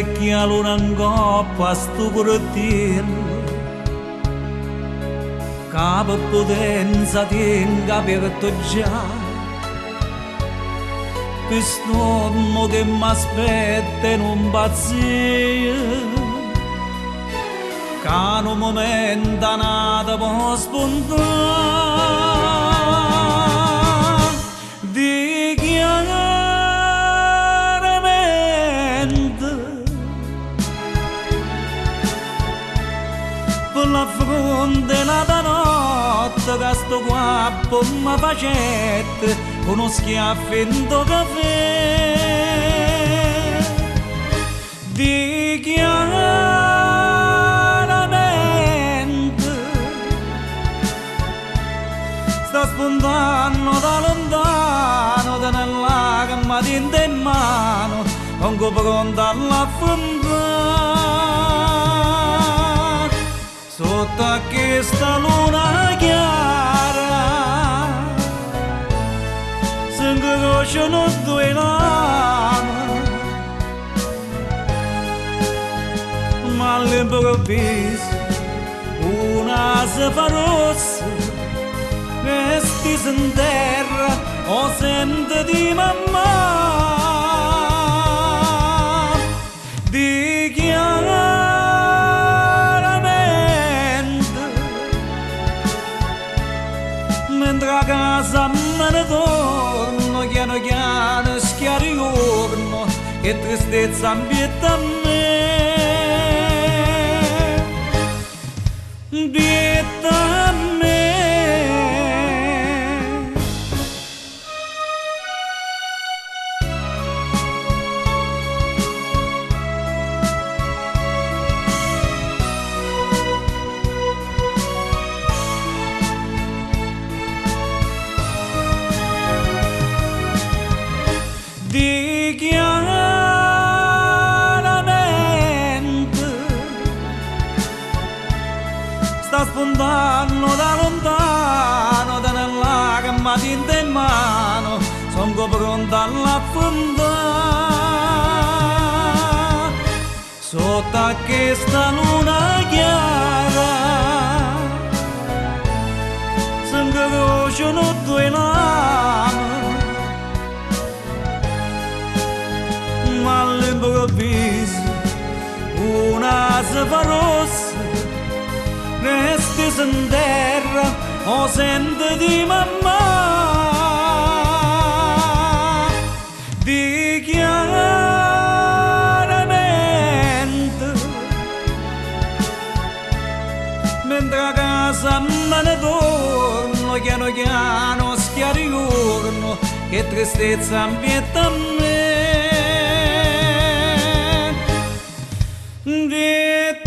specchia 'a luna 'ncopp' a 'stu curtiello ca pe' putenza tengo aperto già. Pe' st'ommo che m'aspetta e nun pazzea, ca 'a nu mumento a n'ato po' spuntà. Di chiaramente pe' la fronte n'ata notte ca sto guappo me facette cu nu schiaffo 'int' 'o cafè. Di chiaramente sta spuntanno da lontano, tene ll'arma dint' 'e mmano, songo pronto a ll'affruntà. Sotto a chesta luna chiara se 'ncrociano ddoje lame, ma all'improvviso una se fa rossa e stisa 'nterra 'o sente di mammà. Di chiaramente mentre a casa me ne torno chiano chiano schiara juorno che tristezza 'mpietto a me. 'Mpietto a me. Di chiaramente sta spuntanno da lontano, tene ll'arma dint' 'e mmano, songo pronto a ll'affruntà. Sotto a chesta luna chiara se 'ncrociano ddoje lame, ma all'improvviso una se fa rossa e stesa 'nterra 'o sente di mammà. Di chiaramente mentre a casa me ne torno chiano chiano schiara juorno che tristezza 'mpietto a me. 'Mpietto.